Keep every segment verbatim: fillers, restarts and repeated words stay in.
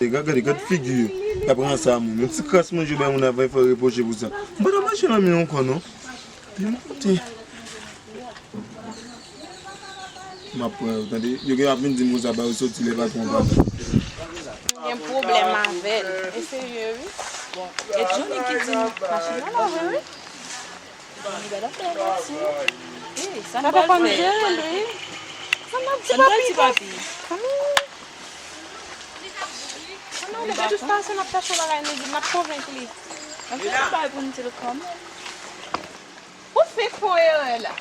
E gade, gade, gade figi yo. Y ap ranse a moun. Yon ti kras manje yo bay moun avan, yo fè repwoche pou sa. M pa t ap mache nan men yon kò, non. Epi m koute. M ap pran yo, tande. Yo gen ap vin di m konsa, ba yo soti lè patwon pa la. Gen pwoblèm avè l. E serye, wi. E Johnny ki di m machin nan lave, wi. Li pa t ap fè anyen, si. Ey, sa n pral fè? Papa, fò n jere l, wi. Sa n ap di, papi? Ann, nou, de tout fason, n ap chache yon bagay, nou di, n ap konvenk li. Ann fè yon bagay pou n di l kanmenm. Ou fenk fè yon erè la.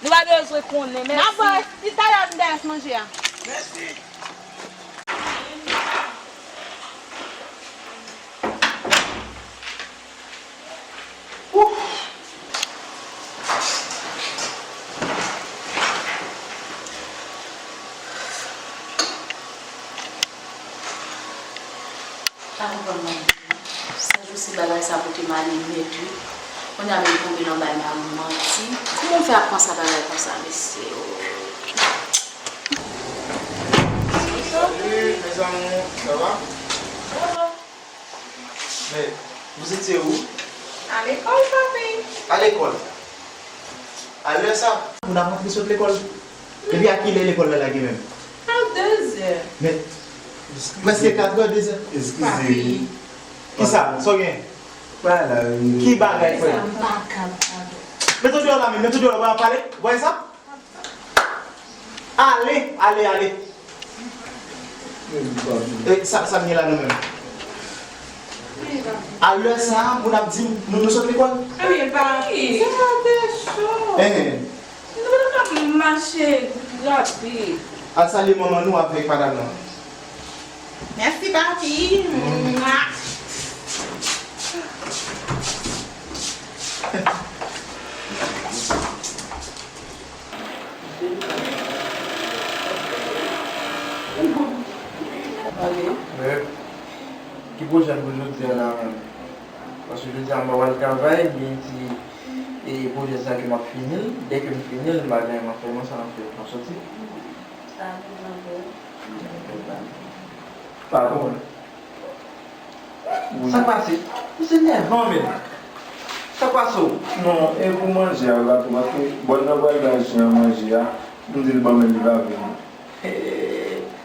Nou pa bezwen konnen, mèsi. N ap wè, si talè a nou dèyè manje a. Mèsi. Pa konprann mwen. Sèjousi bagay sa pote m ale nèt wi. Kounye a menm tonbe nan bay mari m manti. Kòman w fè ap panse a bagay konsa, mesye? Oh. Salut, mes amours, ça va? Ça va. Mais, vous étiez où? À l'école, papi. À l'école? A lè sa, moun ap antre sot lekòl. Depi a kilè lekòl la lage menm? A dezè. Men, prèske katrè, dezè. Eskize. Papi. Kisa? Sa w gen? Ki bagay, frè? Sa m pa kapab. Met ou deyò la menm, met ou deyò la, w ap pale? Voye sa? Ale, ale, ale. E, sa, sa m gen la nan men m? A lè sa a, moun ap di m, nou, nou sot lekòl? Ebyen, papi, se pa de cho. Enhen. Nou pa t ap mache rapid. Al salye manman nou avèk madanm nan. Mèsi, papi. Mwa. Men, ki pwojè n pou jodi a la menm? Paske jodi a m pa pral travay, m gen ti, e, pwojè sa ke m ap fini l. Dèke m fini l, m pa gen, m ap fè manje, m ap fè yon soti. Sa a, nou pran pou ou. Pa bon. Wi. Sa k pase? Ou se nèvan menm. Sa k pase w? Non, e pou manje a, la tou, paske bòn nan pral bay chen an manje a, m di l ban m, li pa vle. E,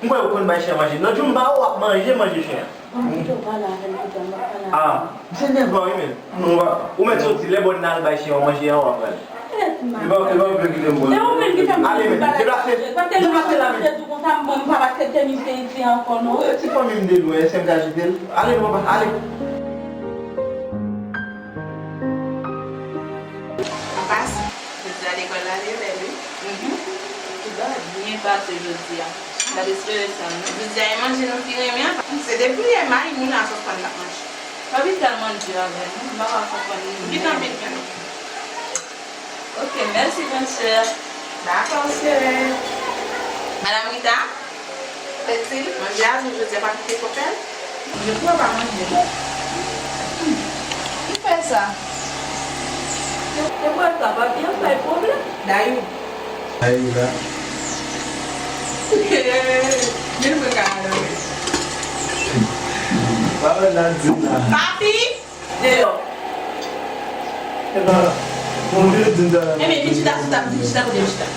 m kwè ou konn bay chen an manje. Nan jou m ba ou, w ap manje, manje chen an. Bon, kite w pale avè l, kite m ap pale avè l. Ah, m se nèvan wi menm. Non, ou mèt soti, lè bòn nan al bay chen an manje a, w ap pale. Li pa, li pa vle kite m pran. E ou menm ki fè m ale, men, deplase, deplase la, men. Konsa, m pa aksepte misye isit ankò, non. Ti fanmi m de lwen, èske m ka jete l? Ale, non, papa, ale. Anpas, jodi a lekòl la te bèl, wi. Mhm. Tout bagay byen pase jodi a. M t ap espere sa, non. Jodi a, e manje nou ki renmen an. Se depi yè may, nou la sispann n ap manje. Papi tèlman di avè nou, m pa ka konprann li menm. Vin anpil, men. Ok, mèsi, grande sœur. Dakò, sè. Madam Rita, Cécile, manje a, nou jodi a pa kite fòkè l. Je crois pa manje, non. Hmm. Ki fè sa? Te, te kwè sa, papi an bay pwoblèm. Dayou. Dayou la. Vin mwen ka adore. Pawòl la di la. Papi! Deyò. Epa, bon, vin di m talè. Ebyen, vin chita sou tab, vin chita kote m chita.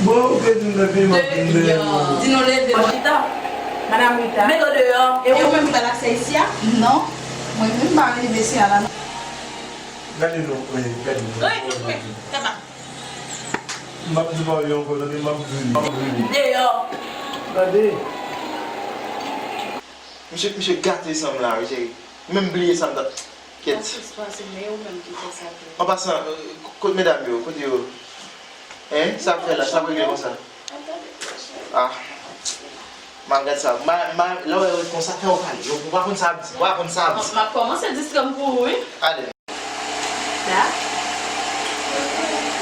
Bon, ou te di m depi m ap vin deyò. Di nou leve, chita. Madam Rita. Met w deyò. E ou menm ki pa t asè isi a? Non. Mwen menm m pa rive isi a la, non. Gade non, wi, gade non. Wi, wi, wi. Taba. M p ap di pa w ankò, tande, m ap di, m ap di. Deyò. Gade. Misye, misye gate san m la, wi, cheri. Menm bliye sa m t ap, kèt. Pase, pase, men ou menm ki fè sa tou. An pasan, euh, k-, kot medam yo? Kote yo? Hein? Sa ap fè la? Sa ap regle konsa? Ah. M ap gad sa. Ma, ma, lè w wè yo konsa, fè yo pale. Yo, ou pa konn sa ap di. Ou pa konn sa ap di. M ap kòmanse distrè m pou ou, wi. Ale. Da?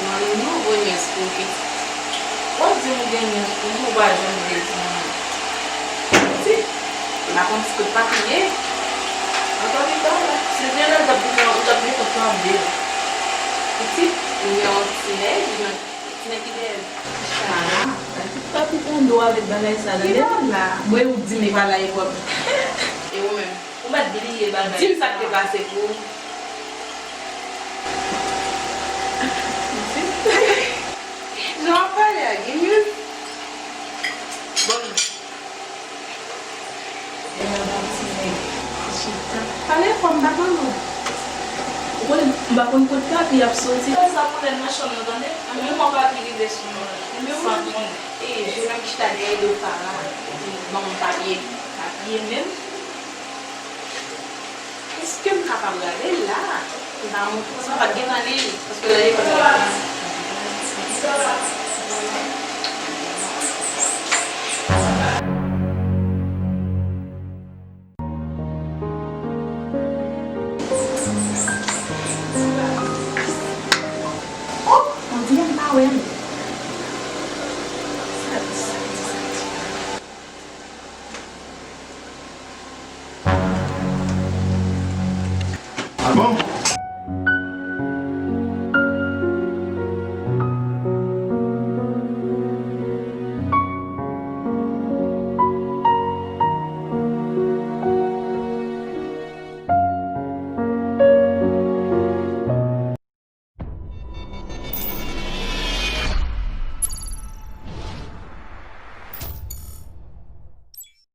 Mwen, nou voye nyès pou ou, pitit. W ap di m ou gen nyès pou mwen, ou pa janm vle di mwen. Pitit, m ap yon ti kout pa kriye. Ankò pita, si w te la, ou t ap gentan, ou t ap gentan kanbe. Pitit, ou gen yon ti nèg, ou gen yon ti nèg ki dèyè l. Ah, papi pran do avèk bagay sa, tande? Li pa la. Mwen, ou di m li pa la, e w ap. E ou menm? Ou mèt bliye bagay. Di m sa k te pase pou ou. Jan w ap pale a, gen mizik. Bon. Pale fò, m pa tande w. Ou konnen, m pa konn kote papi ap soti. Sa pou lè nan chanm nan, tande? Menm yon papi rive sou mwen. San konnen. E, je menm ki chita dèyè do pa la. Ban m papye. Papye menm. Èske m kapab gade l la? M pa montre sa, m pa t gentan li l, paske lè lekòl la. Oh, on dirait m pa wè l. Ah bon?